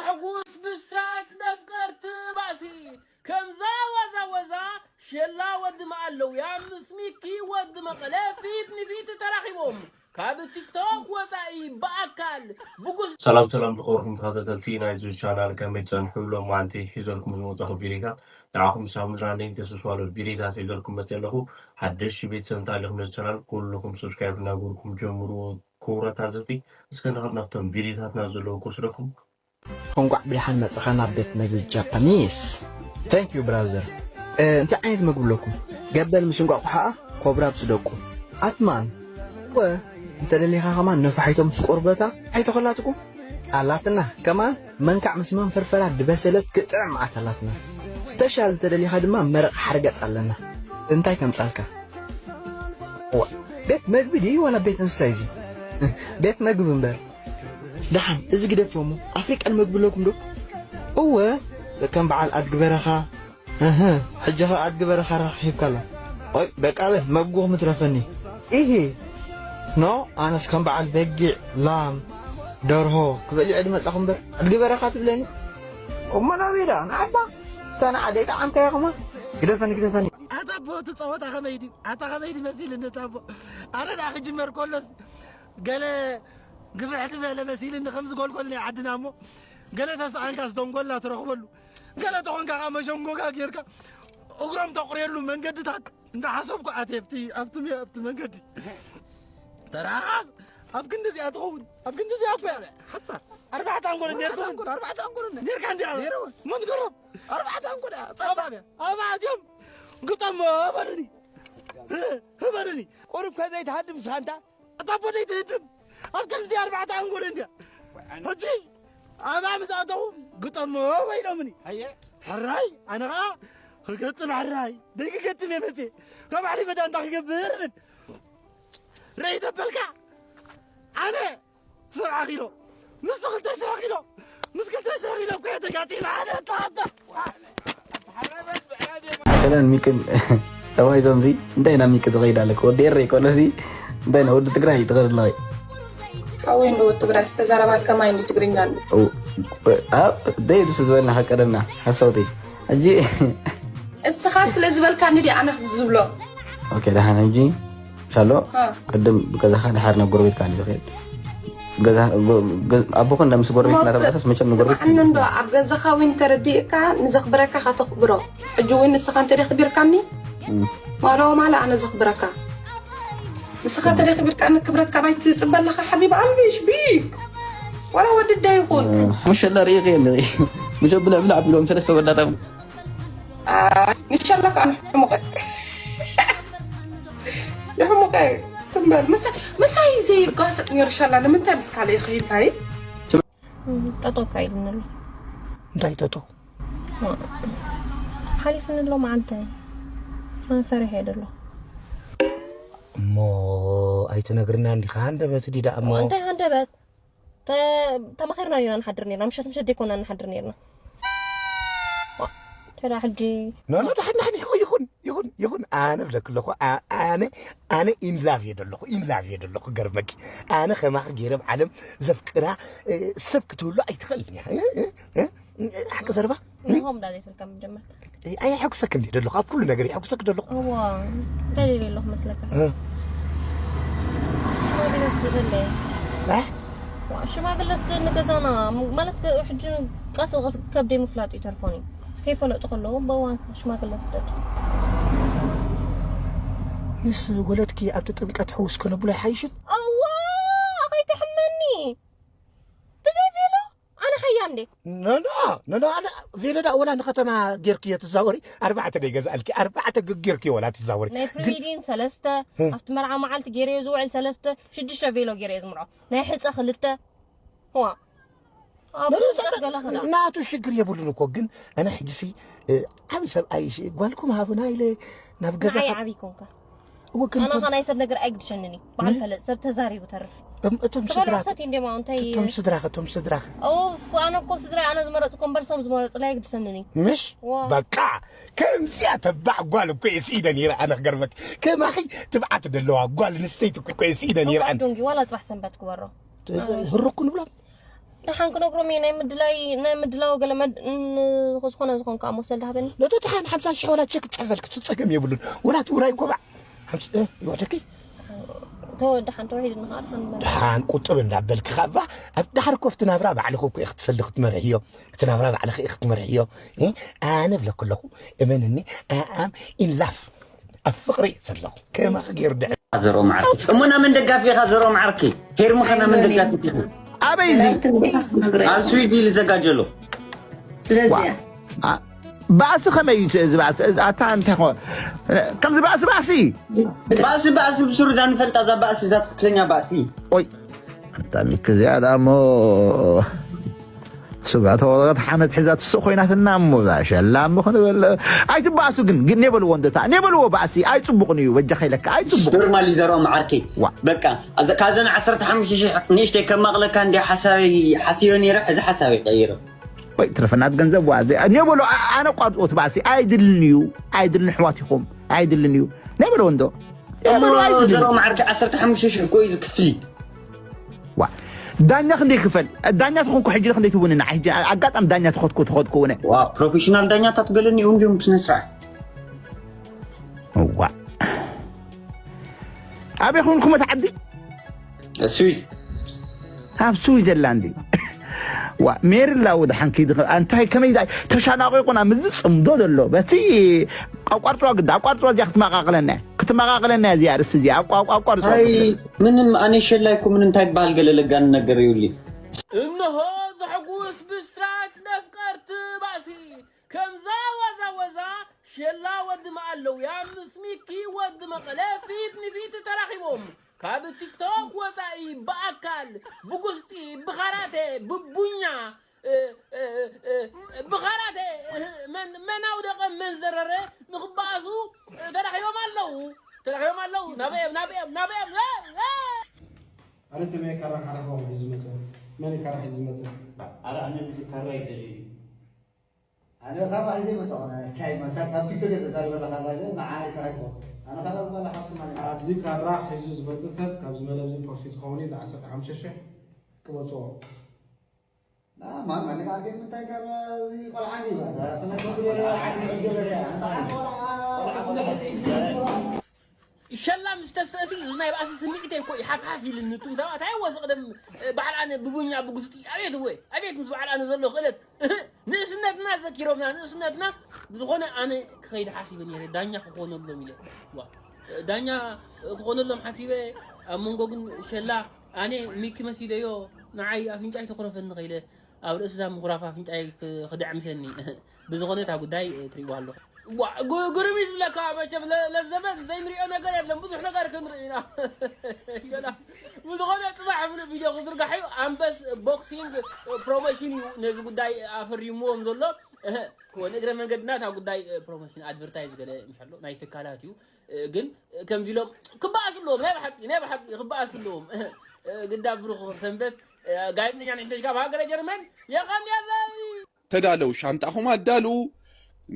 ሕጉስ ብስራት ነፍቀርቲ ባእሲ ከምዛ ዋዛ ወዛ ሸላ ወዲ መዓለውያ ምስ ሚኪ ወዲ መቐለ ፊት ንፊት ተራኺቦም ካብ ቲክቶክ ወፃኢ ብኣካል ብጉስ ሰላም ሰላም ዝኸበርኩም ተኸታተልቲ ናይዚ ቻናል ከመይ ትፀንሑ? ሎማዓንቲ ሒዘልኩም ዝመፀኹ ቪዲዮታት ንዓኹም ሳብ ምዝናነይ ደስ ዝባሉ ቪዲዮታት ሒዘልኩም መፅእ ኣለኹ። ሓደሽ ቤተሰብ እንተሃሊኹም ነዚ ቻናል ኩልኹም ሰብስክራይብ እናገበርኩም ጀምርዎ። ክቡራት ታዘብቲ እስከ ንኸድ ናብቶም ቪዲዮታትና ዘለዉ ክወስደኩም። እንቋዕ ብደሓን መጻኻ ናብ ቤት መግቢ ጃፓኒስ። Thank you brother። እ፣ እንታይ ዓይነት መግቢ ኣለኩም? ገበል ምስ እንቋቑሖኣ ኮብራ ምስ ደቁ። ኣትማን ወ እንተ ደሊኻ ከማን ነፋሒቶ ምስ ቆርበታ ኣይተኾላትኩም ኣላትና። ከማን መንካዕ ምስ መንፈርፈራ ድበሰለት ክጥዕም መዓት ኣላትና። ስፔሻል እንተ ደሊኻ ድማ መረቕ ሓርገጽ ኣለና። እንታይ ከምጻልካ? ዋ፣ ቤት መግቢ ድዩ ዋላ ቤት እንስሳ እዩ እዚ? ቤት መግቢ እምበር። ደሓን እዚ ግደፍዎ እሞ ኣፍሪቃ ንመግቢ ኣለኩም ዶ? እወ ከም በዓል ኣድጊ በረኻ። እህ ሕጂ ኸ ኣድጊ በረኻ ረኺብካላ። ኦይ በቃ በል መግብኹም ትረፈኒ። ኢሂ ኖ ኣነስ ከም በዓል በጊዕ ላም ደርሆ ክበልዕ ድመጻኹ እምበር ኣድጊ በረኻ ትብለኒ። እሞ ናበይ ደኣ ንዓባ እታ ንዓደይ ጠዓምካያ ኸማ ግደፈኒ ግደፈኒ። ኣታ ኣቦ እቲ ጸወታ ከመይ ድዩ ኣታ ከመይ ድዩ መሲልኒ ኣታ ኣቦ። ኣነ ደኣ ክጅመር ከሎስ ገለ ግፍሕ ዝበለ መሲልኒ ከምዚ ጎልጎል ናይ ዓድና እሞ ገለ ተሰኣንካስ ደንጎላ ትረኽበሉ ገለ ተኾንካ ከዓ መሸንጎጋ ጌርካ እግሮም ተቑርየሉ መንገድታት እንዳሓሰብኩ ኣትየ ኣብቲ ኣብቲ መንገዲ ተረኣኻስ ኣብ ክንዲ እዚኣ ትኸውን ኣብ ክንዲ እዚኣ እኮ እያ ሓፃር ኣርባዕተ ኣንጎል ኔርካ ኣርባዕተ ኣንጎል ኔርካ እንዲያ መን ገሮም ኣርባዕተ ኣንጎል እያ ፀባብ እያ ኣብ ኣትዮም ግጠሞ በሉኒ በሉኒ ቁሩብ ከዘይትሃድም ስኻ እንታ ኣታ ኣቦ ዘይትህድም ኣብ ከምዚ ኣርባዕተ ኣንጎል እንድያ ሕጂ ኣብኣ ምስ ኣተኹ ግጠሞ ወይ ኢሎምኒ ሕራይ ኣነ ኸዓ ክገጥም ሕራይ ዘይክገጥም እየ መፅየ ካብ ባዕለይ መዳ እንታይ ክገብር ብል ርእይ ተበልካ ኣነ ሰብዓ ኪሎ ንሱ ክልተ ሽሕ ኪሎ ምስ ክልተ ሽሕ ኪሎ እኮ እየ ተጋጢመ ኣነ ኣታ ኣታ ሰላም ሚቅን ጠባይ ዞምዚ እንታይ ኢና ሚቅ ዝኸይድ ኣለክ ወዲ ኤረ ይኮነሲ እንታይ ና ወዲ ትግራይ ትኸድ ኣለኸ ኣወይ እንዶ ወዲ ትግራይ ዝተዛረባ ከማይ እንዲ ትግርኛ እንዲ ደይ ዱስ ዝበልና ቀደምና ሓሳውቲ ሕጂ እስኻ ስለ ዝበልካ እንዲ ኣነ ዝብሎ ኦኬ ደሓን ሕጂ ሻሎ ቅድም ገዛኻ ድሓር ናብ ጎረቤትካ እዩ ዝኸድ ኣቦኹ እንዳ ምስ ጎረቤት እናተባእሰስ መቸም ንጎረቤት ኣነ እንዶ ኣብ ገዛኻ እውን ተረዲእካ ንዘኽብረካ ከተኽብሮ ሕጂ እውን ንስኻ እንተ ደኽቢርካኒ ማላ ወማላ ኣነ ዘኽብረካ ንስኻ እንተ ደኽቢርካኒ ክብረት ካባይ ትፅበ ኣለኻ ሓቢብ ኣልቢሽ ቢክ ዋላ ወድዳ ይኹን ምሸላ ርኢኸ ንርኢ ምሸ ብልዕ ብልዕ ኣቢሎም ሰለስተ ወዳት ኣብ ንሻላ ከዓ ንሕሙቐ ንሕሙቐ ትንበል ምሳይ ዘይጓሰጥ ነይሩ ሻላ ንምንታይ ምስ ካልእ ይኸይድካይ ጠጠው እኳ ኢሉኒ ኣሎ እንታይ ጠጠው ሓሊፉኒ ኣሎ መዓልቲ ፈሪሐ እየ ደሎ እሞ ኣይትነግርና እንዲኻ ሃንደበት ዲ ደኣ እሞ እንታይ ሃንደበት ተማኺርና ኢና ንሓድር ነርና ምሸት ምሸት ደይኮና ንሓድር ነርና ተዳ ሕጂ ኖ ኖ ድሓን ድሓን ይኹን ይኹን ይኹን ይኹን ኣነ ብለክ ኣለኹ ኣነ ኣነ ኢንላቭ እየ ደለኹ ኢንላቭ እየ ደለኹ ገርመኪ ኣነ ከማኺ ገይረ ዓለም ዘፍቅራ ሰብ ክትህሉ ኣይትኽእልን እያ ሓቂ ዘረባ ንሆም ዳ ዘይትርከብ መጀመርታ ኣየሐጉሰክን እየ ደለኹ ኣብ ኩሉ ነገር የሐጉሰክ ደለኹ እዋ እንታይ ደልየ ኣለኹ መስለካ ሽማግለ ስደደለ ሽማግለ ስደኒ ገዛና ማለት ሕጂ ቀስ ብቀስ ከብደይ ምፍላጡ ይተርፎኒ ከይፈለጡ ከለዉ በዋን ሽማግለ ስደድ ምስ ወለድኪ ኣብቲ ጥምቀት ሕውስ ከነብሎ ይሓይሽን እዋ ከይትሕመኒ ብዘይ ቬሎ ኣነ ኸያም ድየ ኖኖ ኖኖ ኣነ ቬሎ ዳ ወላ ንከተማ ጌርክዮ ትዛወሪ ኣርባዕተ ዶ ይገዝኣልኪ ኣርባዕተ ጌርክዮ ወላ ትዛወሪ ናይ ፕሪሊዲን ሰለስተ ኣብቲ መርዓ መዓልቲ ገይረዮ ዝውዕል ሰለስተ ሽዱሽተ ቬሎ ገይረዮ ዝምርዖ ናይ ሕፀ ክልተ ዋ ናቱ ሽግር የብሉን እኮ ግን ኣነ ሕጂሲ ዓብዪ ሰብኣይ ጓልኩም ሃቡና ኢለ ናብ ገዛ ዓብዪ ኮንካ እወ ግን ኣነ እቶም ኸ ናይ ሰብ ነገር ኣይግድሸንን እዩ በዓል ፈለጥ ሰብ ተዛሪቡ ተርፍ እም- እቶም ስድራ ክበላሰት እዩ እንዴማ እንታይ እቶም ስድራ ኸ እቶም ስድራ ኸ ኡፍ ኣነ እኮ ስድራ ኣነ ዝመረፅኮ እምበር ሰብ ዝመረፅላ ኣይግድሰንን እዩ ምሽ ዋው በቃ ከምዚኣ ተባዕ ጓል እኮ እየ ስኢነ ነይረ ኣነ ክገርመክ ከማኺ ትብዓት ደለዋ ጓል ኣንስተይቲ እኮ እየ ስኢነ ነይረ ኣነ ዶንጊ ዋላ ፅባሕ ሰንበት ክበሮ ህርኩ ንብሎም ደሓን ክነግሮም እየ። ናይ ምድላይ ናይ ምድላው ገለ መድ- ን- ዝኾነ ዝኾን ከዓ መሰል ዳሃበኒ። ነቶ ተሓን ሓምሳ ሺሕ ወላ ቸክ ትፅሕፈልክ ጸገም የብሉን። ወላ እቲ ውራይ ኮባዕ ሓምሳ ይወደኪ። ተወ ደሓን ተወሒድኒ ከዓ ደሓን ንመርሕ። ደሓን ቁጥብ እንዳበልክ ካባ ኣብ ዳሕር ኮፍቲ ናብራ ባዕልኹ እኮ ክትሰሊ ክትመርሕዮ። እቲ ናብራ ባዕልኺ ክትመርሕዮ። እ? ኣነ ብለኩ ኣለኹ እመንኒ። ኣኣም ኢንላፍ ኣብ ፍቕሪ ዘለኹ ከማኺ ገይሩ ድሕ ዘሮ መዓርኪ እሞ ናመን ደጋፊ ኢኻ? ዘሮ መዓርኪ ሄርሙኻ ናመን ደጋፊ ኢኻ? ኣበይ እዚ ኣብ ስዊድ እዩ ዝዘጋጀሎ። ስለዚያ ዋ፣ አ- ባእሲ ከመይ እዩ እዚ ባእሲ? እዚ ኣታ እንታይ ኾ- ከምዚ ባእሲ ባእሲ ባእሲ ባእሲ ብስሩ እዛ ንፈልጣ እዛ ባእሲ እዛ ትክክለኛ ባእሲ። ኦይ ኣታ ሚኪ እዚኣ ደኣ እሞ ስጋ ተወረቐት ሓመድ ሒዛ ትስቕ ኮይናትና እሞ እዛ ሸላ እሞ ክንበል ኣይትባእሱ ግን ግን ኔበልዎ እንደታ ኔበልዎ ባእሲ ኣይፅቡቕን እዩ በጃ ከይለካ ኣይፅቡቕ ኖርማሊ ዘርኦም ዓርከይ ዋ። በቃ ኣዘ- ካብዘን ዓሰርተ ሓሙሽተ ሺሕ ንእሽተይ ከማቕለካ እንዲ ሓሳበይ ሓሲበ ነይረ ሕዚ ሓሳበይ ቀይረ ወይ ትረፈናት ገንዘብ ዋ እዚኣ ኔበሎ ኣ- ኣነ ቋርፅዎ ትባእሲ ኣይድልን እዩ ኣይድልን ኣሕዋት ኢኹም ኣይድልን እዩ ኔበልዎ እንዶ እሞ ኔበልዎ ኣይድልን ዘርኦም ዓርከይ ዓሰርተ ሓሙሽተ ሺሕ እኮ እዩ ዝክፍል ዋ ዳኛ ክንደይ ክፈል ዳኛ ተኾንኩ ሕጂ ክንደይ ትውንና ሕጂ ኣጋጣሚ ዳኛ ተኸድኩ ተኸድኩ ውነ ዋ ፕሮፌሽናል ዳኛታት ገለን ይኡ እንዲሁም ብስነ ስርዓት ዋ ኣበይ ኹንኩም እቲ ዓዲ ስዊዝ ኣብ ስዊዘርላንድ ዋ ሜርላ ወደ ሓንኪ እንታይ ከመይ ተሻናቂቁና ምዝ ጽምዶ ዘሎ በቲ ኣቋርጽዋ ግዳ ኣቋርጽዋ እዚኣ ክትመቃቅለና ክትመቃቅለና እዚኣ ርእሲ እዚኣ ኣቋርጽዋ ምንም ኣነ ሸላይኩ ምንም እንታይ ይበሃል ገለ ለጋን ነገር ይውሊ እነሆ ዘሕጉስ ብስራት ነፍቀርቲ ባእሲ ከምዛ ዋዛ ወዛ ሸላ ወዲ መዓለውያ ምስ ሚኪ ወዲ መቐለ ፊት ንፊት ተራኺቦም ካብ ቲክቶክ ወፃኢ ብኣካል ብጉስጢ ብኻራቴ ብቡኛ ብኻራቴ መን ኣውደቐ መን ዘረረ ንኽበኣሱ ተራኺቦም ኣለዉ ተራኺቦም ኣለዉ ናበዮም ናበዮም ናበዮም ኣነ ሰማይ ካራ ሓራፋ እዩ ዝመፀ መን ካራ እዩ ዝመፀ ኣረ ኣነ እዚ ካራ ይደልዩ ኣነ ካብ ባዕል ዘይመሰኹ እንታይ መሳት ካብ ቲክቶክ ተዛሪበ ኣለኻ ባለ ንዓይ እንታይ ትኾን ኣነ ካብ ባለ ሓሱ ማለት ኣብዚ ካራ ሒዙ ዝመፀ ሰብ ካብ ዝመለብዚ ፕሮፊት ከውን ዩ ዓሰርተ ሓሙሽተ ሺሕ ክመፅኦ ማን መነጋገር ምንታይ ጋር ቆልዓኒ ፈነገ ሸላ ምስ ተስተእሲ እዚ ናይ ባእሲ ስምዒተይ እኮ እዩ ሓፍሓፍ ኢልኒ እቱም ሰባት ኣይዎ ዝቕደም በዓል ኣነ ብቡኛ ብጉስጢ ኣቤት እወ ኣቤት ምስ በዓል ኣነ ዘሎ ክእለት ንእስነትና ዘኪሮምና ንእስነትና ብዝኾነ ኣነ ክኸይድ ሓሲበ ነይረ ዳኛ ክኾነሎም ኢለ ዋ ዳኛ ክኾነሎም ሓሲበ ኣብ መንጎ ግን ሸላ ኣነ ሚኪ መሲለዮ ንዓይ ኣፍንጫይ ተኹረፈኒ ኸይለ ኣብ ርእሲ እዛ ምኹራፍ ኣፍንጫይ ክድዕምሰኒ ብዝኾነ እታ ጉዳይ ትሪእዋ ኣለኹ ግርም እዩ ዝብለካ መቸም ለዘበን ዘይንሪኦ ነገር የለን ብዙሕ ነገር ክንርኢ ኢና ብዝኾነ ፅባሕ ምሉእ ቪድዮ ክዝርጋሕ እዩ ኣንበስ ቦክሲንግ ፕሮሞሽን እዩ ነዚ ጉዳይ ኣፈሪምዎም ዘሎ ንእግረ መንገድና እታ ጉዳይ ፕሮሞሽን ኣድቨርታይዝ ገለ ምሻሎ ናይ ትካላት እዩ ግን ከምዚ ኢሎም ክበኣስ ኣለዎም ናይ ብሓቂ ናይ ብሓቂ ክበኣስ ኣለዎም ግዳ ብሩኽ ሰንበት ጋዜጠኛ ንሕተሽ ካብ ሃገረ ጀርመን የቐንየለይ ተዳለው ሻንጣኹም ኣዳልው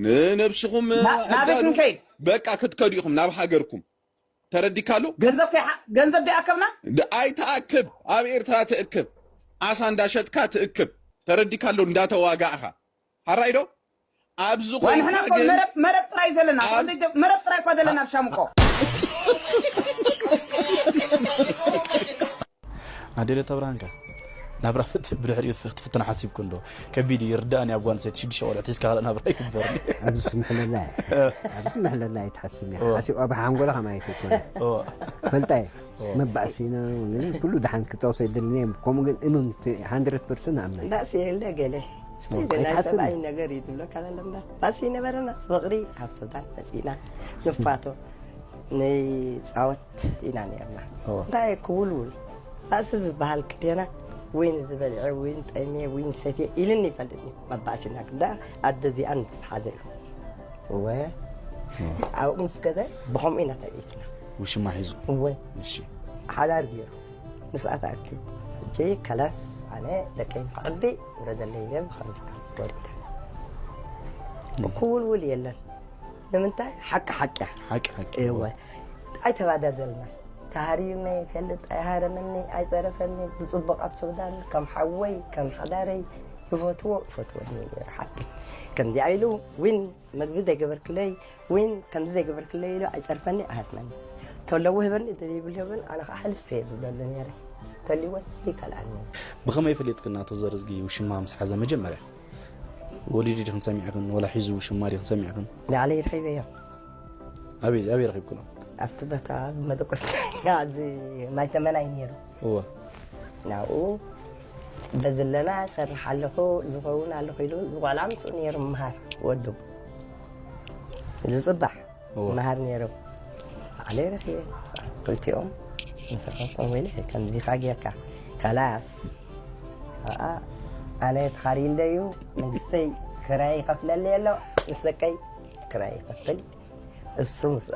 ንነብስኹም ናበይ ክንከይድ በቃ ክትከዱ ኢኹም ናብ ሃገርኩም ተረዲካሉ ገንዘብ ገንዘብ ዲኣከብና ኣይትኣክብ ኣብ ኤርትራ ትእክብ ኣሳ እንዳሸጥካ ትእክብ ተረዲካሉ እንዳተዋጋእኻ ሓራይ ዶ ኣብ ዝኾነ ንሕና እኮ ግን መረብ መረብ ጥራይ ዘለና ኣብ- መረብ ጥራይ እኳ ዘለና ኣብ ሻምቆ ኣዴለ ተብርሃንካ ናብራ ፍትህ ብድሕሪኡ ትፍትና ሓሲብኩ እንዶ ከቢድ እዩ ርዳእኒ ኣብ ጓል ሰይቲ ሽዱሽተ ቆልዑ ሒዝካ ካልእ ናብራ ይግበር ኣብዚ ስምሕለላ ኣብዚ ስምሕለላ ኣይትሓስብ እያ እወ። ሓሲብ ኣብ ሓንጎላ ከማይ ኣይትኮነ እወ። ፈልጣ እየ መባእሲና ኩሉ ደሓን ክጠቕሶ የድልኒ እዮም ከምኡ ግን እምም ሃንድረት ፐርሰንት ንኣምና ባእሲ የለ ገለ ኣይትሓስብ ሰብኣይ ነገር እዩ ዝብለካ ዘሎ እምበር ባእሲ ይነበረና ፍቕሪ ኣብ ሱዳን መፂና ንፋቶ ንፃወት ኢና ነርና እንታይ ክውልውል ባእሲ ዝበሃል ክደና ወይን ዝበልዐ ወይን ጠምየ ወይን ሰትየ ኢልኒ ይፈልጥ እዩ መባእሲና ግዳ ኣደ እዚኣን ዝሓዘ እዩ እወ ኣብኡ ምስ ገዘ ብኸምኡ ኢና ተሪፍና ውሽማ ሒዙ እወ እሺ ሓዳር ገይሩ ምስኣ ተኣኪቡ ሕጂ ከላስ ኣነ ደቀይ ብዓዲ ውረደለይ ኢለ ብኸምዚ ወሪደ ክውልውል የለን ንምንታይ ሓቂ ሓቂ ሓቂ ሓቂ እወ ኣይተባዳደልናስ ተሃሪመ ይፈልጥ፣ ኣይሃረመኒ፣ ኣይጸረፈኒ። ብጽቡቕ ኣብ ሱዳን ከም ሓወይ፣ ከም ሓዳረይ ይፈትዎ፣ ይፈትወኒ ነይሩ ሓቂ። ከምዚኣ ኢሉ ዊን መግቢ ዘይገበርክለይ፣ ዊን ከምዚ ዘይገበርክለይ ኢሉ ኣይጸርፈኒ፣ ኣይሃርመኒ። ተለዎ ህበኒ፣ ተዘይብሉ ህበኒ፣ ኣነ ኸዓ ሕልፍ እየ ዝብለሉ ነይረ። ተልዎ ይከልኣኒ። ብኸመይ ፈሊጥክን ኣቶ ዘርዝጊ ውሽማ ምስ ሓዘ መጀመርያ? ወሊዱ ዲኽን ሰሚዕክን? ወላ ሒዙ ውሽማ ዲኽን ሰሚዕክን? ንዓለይ ረኺበዮ። ኣበይ፣ ኣበይ ረኺብክኖ? ኣብቲ ቦታ ብመደቆስ ኣብዚ ማይ ተመናይ ነይሩ። እወ። ናብኡ በዚ ኣለና ሰርሕ ኣለኹ፣ ዝኸውን ኣለኹ ኢሉ ዝቆልዓ ምስኡ ነይሩ ምሃር ወዱ። ዝጽባሕ እወ። ምሃር ነይሩ። ባዕለይ ረኺበ። ክልቲኦም ምስ ረኸብኩም ወይለ ከምዚ ኢኻ ጌርካ። ከላስ። ኣኣ፣ ኣነ ተኻሪለ እዩ። መንግስተይ ክራይ ይኸፍለለይ ኣሎ። ምስ ደቀይ ክራይ ይኸፍል። እሱ ምስ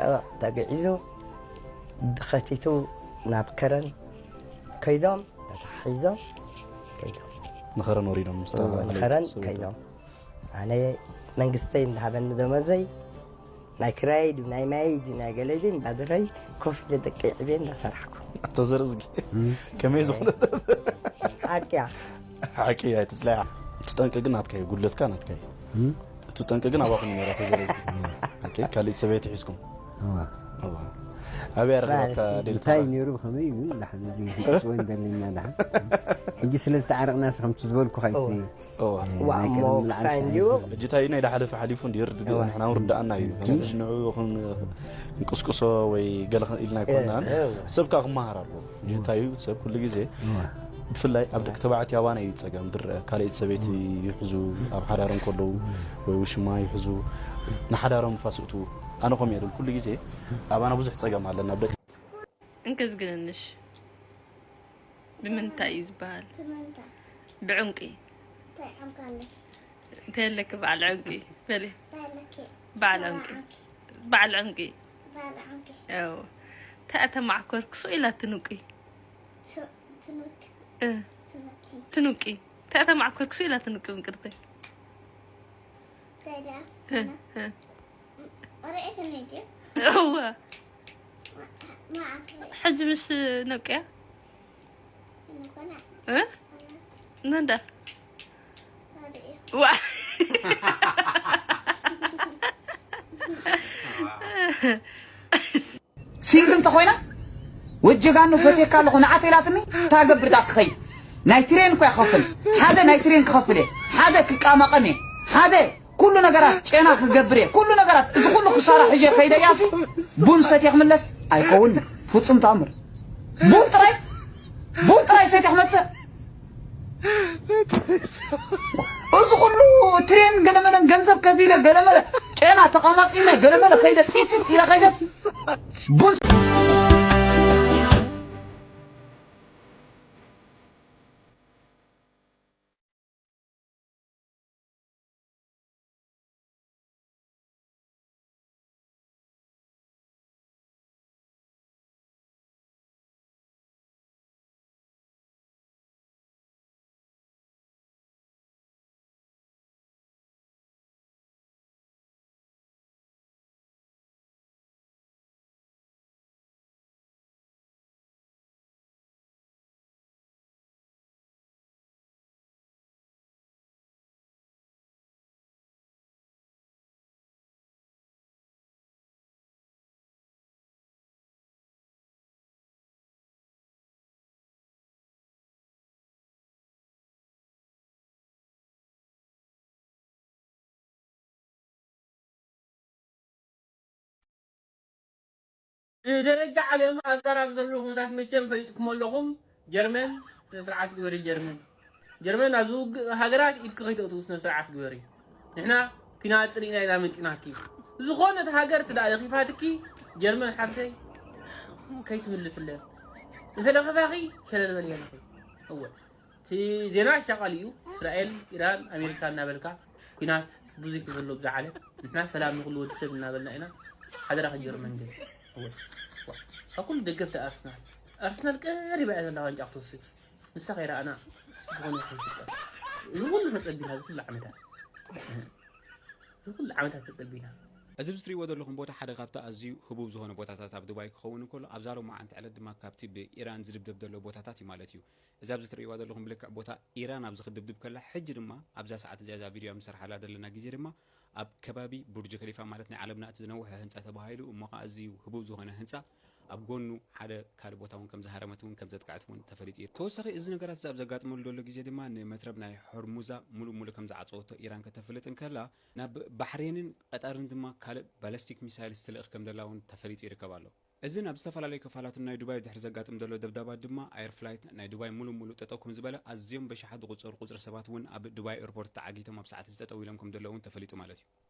ተግዒዙ ብኸቲቱ ናብ ከረን ከይዶም፣ ተታሒዞም ከይዶም። ንኸረን ወሪዶም ምስ እዎ፣ ተባባሉ ንኸረን ሰበይቱ። ከይዶም። ኣነ መንግስተይ እንዳሃበኒ ደመዘይ፣ ናይ ክራይ ድዩ፣ ናይ ማይ ድዩ፣ ናይ ገለ ድዩ፣ እንዳበረይ ኮፍ ኢለ ደቀይ ዕብየ እንዳሰራሕኩ። ኣቶ ዘርዝጊ፣ እም። ከመይ ዝኾነ ሓቅያ። ሓቂ ኣይትጽላያ። እቲ ጠንቂ ግን ናትካ እዩ፣ ጉድለትካ ናትካ እዩ። እም? እቲ ጠንቂ ግን ኣባኹም እዩ ነይሩ፣ ኣቶ ዘርዝጊ። ኦኬ፣ ካልእ ሰበይቲ ሒዝኩም። እዋ። እዋ። ኣበይ ኣረኺባትካ ማለት ደልካ? እንታይ ነይሩ፣ ብኸመይ ግን ደሓን እዚ ክትጽወ እንደለና ደሓን። ሕጂ ስለ ዝተዓረቕናስ ከምቲ ዝበልኩ ኸይቲ እዋ። እዋ፣ ናይ እሞ ቀደም ምልዓል ክሳይ ሰዓት እንዲሁ። ሕጂ እንታይ ናይ ዳሓለፈ ሓሊፉ እንዲ ይርድ ግን እዋ። ንሕና እውን ርድኣና እዩ። እም። ሕጂ ንዑ ኹን ክንቅስቅሶ ወይ ገለ ኽን ኢልና ኣይኮንናን። እዋ። ሰብ ከኣ ክመሃር ኣለዎ። እዋ። እንታይ እዩ ሰብ ኩሉ ግዜ እዋ። ብፍላይ ኣብ ደቂ ተባዕትዮ ኣባና እዩ ጸገም ድረአ። ካልኣይቲ ሰበይቲ ይሕዙ፣ ኣብ ሓዳሮም ከለዉ ወይ ውሽማ ይሕዙ፣ ንሓዳሮም ፋስእቱ። ኣነ ከምኡ እየ ድብል። ኩሉ ግዜ ኣባና ብዙሕ ጸገም ኣለና። ኣብ ደቂ እንክዝግንንሽ ብምንታይ እዩ ዝበሃል? ብምንታይ? ብዕንቂ። እንታይ ዕንቂ ኣለኪ? እንታይ ኣለኪ በዓል ዕንቂ? በሊ። እንታይ ኣለኪ? በዓል በዓል ዕንቂ። ዕንቂ። በዓል ዕንቂ። በዓል ዕንቂ። ያው። እንታይ እተማዕኮርክ? ሱቕ ኢላ ትንቂ። ሱ-፣ ትንቂ። እ። ትንቂ። ትንቂ። እንታይ እተማዕኮርክ? ሱቕ ኢላ ትንቂ ምቅርቲ። እንታይ ደኣ? እ፣ እ። ርኤክኒ ድዩ? እወ። መዓስ? ሕጂ ምስ ነቅያ? ንኮና? እ? መን ዳ? ርኤ። ዋ። ሲንግል እንተኾይና፣ "ወጀጋኑ ፈትየካ ኣለኹ ንዓት" ኢላትኒ፣ እንታይ ገብር ዳ ክኸይድ? ናይ ትሬን እኮ ይኸፍል። ሓደ ናይ ትሬን ክኸፍል እየ። ሓደ ክቃማቐም እየ። ሓደ ኩሉ ነገራት ጨና ክገብር እየ። ኩሉ ነገራት፣ እዚ ኩሉ ክሳራ ሒዘ ከይደ እያሲ፣ ቡን ሰትየ ክምለስ ኣይከውን። ፍጹም ተኣምር። ቡን ጥራይ፣ ቡን ጥራይ ሰትየ ክመጽእ። እዚ ኩሉ ትሬን ገለመለን ገንዘብ ከፊለ ገለመለ ጨና ተቐማቂመ ገለመለ ከይደ ጢጢጥ ኢለ ከይደ ቡን ብደረጃ ዓለም ኣንጻር ኣብ ዘሎ ኩነታት መቸም ፈሊጥኩም ኣለኹም። ጀርመን ስነ ስርዓት ግበሪ። ጀርመን ጀርመን ኣብዚ ውግእ ሃገራት ኢድኪ ከይተእትዉ ስነ ስርዓት ግበሪ። ንሕና ኲናት ጽሊእና ኢና መጺናኪ። ዝኾነት ሃገር ትዳ ለኺፋትኪ ጀርመን ሓፍተይ ከይትምልስለን። እንተ ለኺፋኺ ሸለል በልየን ኢኺ። እወ። እቲ ዜና ኣሻቓሊ እዩ። እስራኤል፣ ኢራን፣ ኣሜሪካ እናበልካ ኲናት ብዙሕ እዩ ዘሎ ብዛ ዓለም። ንሕና ሰላም ንኹሉ ወዲ ሰብ እናበልና ኢና። ሓደራኺ ጀርመን ግን። እወ። ዋ። ካብ ኩሉ ደገፍቲ ኣርሰናል። ኣርሰናል ቀሪባ እያ ዘላ ዋንጫ ክትወስድ። ንሳ ከይረኣና ዝኾነ ይኹን ይፍጠር። እዚ ኩሉ ተጸቢና፣ እዚ ኩሉ ዓመታት። እዚ ኩሉ ዓመታት ተጸቢና። እዚ ኣብዚ ትርእይዎ ዘለኹም ቦታ ሓደ ካብቲ ኣዝዩ ህቡብ ዝኾነ ቦታታት ኣብ ዱባይ ክኸውን እንከሎ፣ ኣብዛ ሎማዓንቲ ዕለት ድማ ካብቲ ብኢራን ዝድብደብ ዘሎ ቦታታት እዩ ማለት እዩ። እዚ ኣብዚ ትርእይዋ ዘለኹም ብልክዕ ቦታ ኢራን ኣብዚ ክድብድብ ከላ፣ ሕጂ ድማ ኣብዛ ሰዓት እዚኣ እዛ ቪድዮ ኣብ ንሰርሓላ ዘለና ግዜ ድማ ኣብ ከባቢ ቡርጅ ከሊፋ፣ ማለት ናይ ዓለምና እቲ ዝነውሐ ህንፃ ተባሂሉ እሞ ከዓ ኣዝዩ ህቡብ ዝኾነ ህንፃ ኣብ ጎኑ ሓደ ካልእ ቦታ እውን ከም ዝሃረመት እውን ከም ዘጥቅዐት እውን ተፈሊጡ እዩ። ተወሳኺ እዚ ነገራት እዚ ኣብ ዘጋጥመሉ ዘሎ ግዜ ድማ ንመትረብ ናይ ሆርሙዛ ሙሉእ ሙሉእ ከም ዝዓፀወቶ ኢራን ከተፍልጥ እንከላ፣ ናብ ባሕሬንን ቀጠርን ድማ ካልእ ባለስቲክ ሚሳይልስ ትልእኽ ከም ዘላ እውን ተፈሊጡ ይርከብ ኣሎ። እዝን ኣብ ዝተፈላለዩ ክፋላት ናይ ዱባይ ድሕሪ ዘጋጥም ዘሎ ደብዳባት ድማ ኣየር ፍላይት ናይ ዱባይ ሙሉእ ሙሉእ ጠጠው ከም ዝበለ ኣዝዮም በሽሓት ዝቑፀሩ ቁፅሪ ሰባት እውን ኣብ ዱባይ ኤርፖርት ተዓጊቶም ኣብ ሰዓት እዚ ጠጠው ኢሎም ከም ዘለዉ እውን ተፈሊጡ ማለት እዩ።